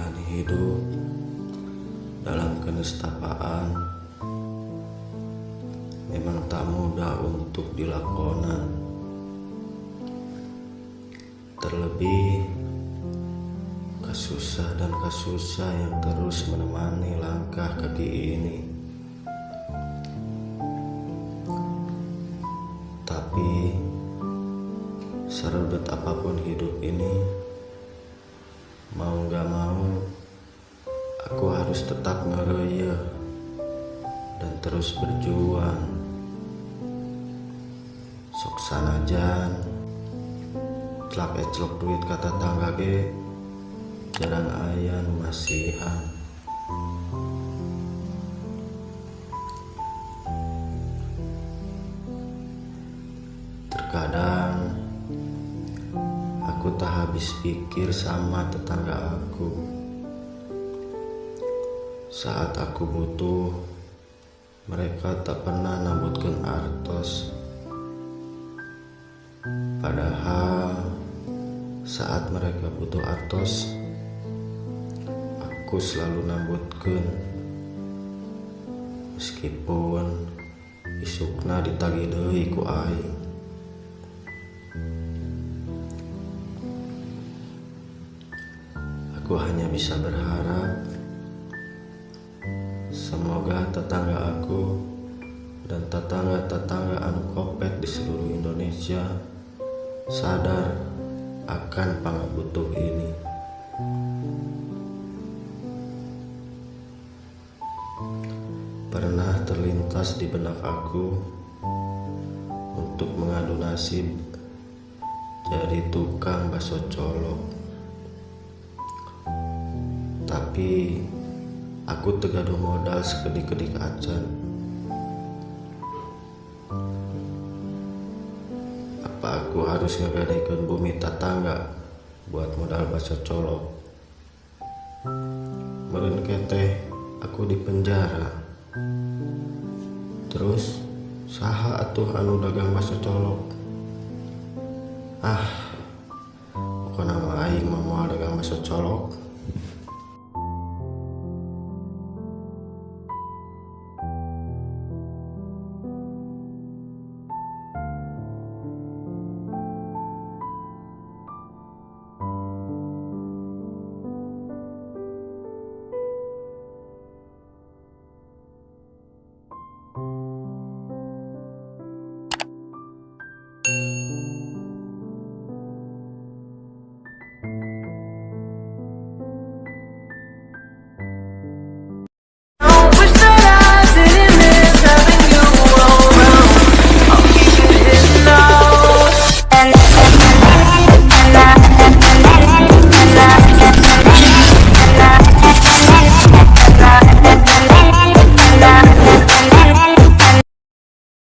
Menjalani hidup dalam kenestapaan memang tak mudah untuk dilakonan. Terlebih kasusah dan kasusah yang terus menemani langkah kaki ini. Tapi serudut apapun hidup ini, mau gak mau aku harus tetap ngereyeh dan terus berjuang. Sok sanajan tlak eclok duit kata tangga ge jarang aya nu masihan. Terkadang aku tak habis pikir sama tetangga aku. Saat aku butuh, mereka tak pernah nambutkeun artos. Padahal saat mereka butuh artos, aku selalu nambutkeun. Meskipun isukna ditagih deui ku aing. Aku hanya bisa berharap semoga tetangga aku dan tetangga-tetangga anu kopet di seluruh Indonesia sadar akan pangabutuh ini. Pernah terlintas di benak aku untuk mengadu nasib jadi tukang bakso colok. Tapi aku tegaduh modal sekedik-kedik acan. Apa aku harus ngegadekeun bumi tetangga buat modal bakso colok? Meureun keteh aku di penjara. Terus saha atuh anu dagang bakso colok? Ah, pokona mah aing mah moal dagang bakso colok.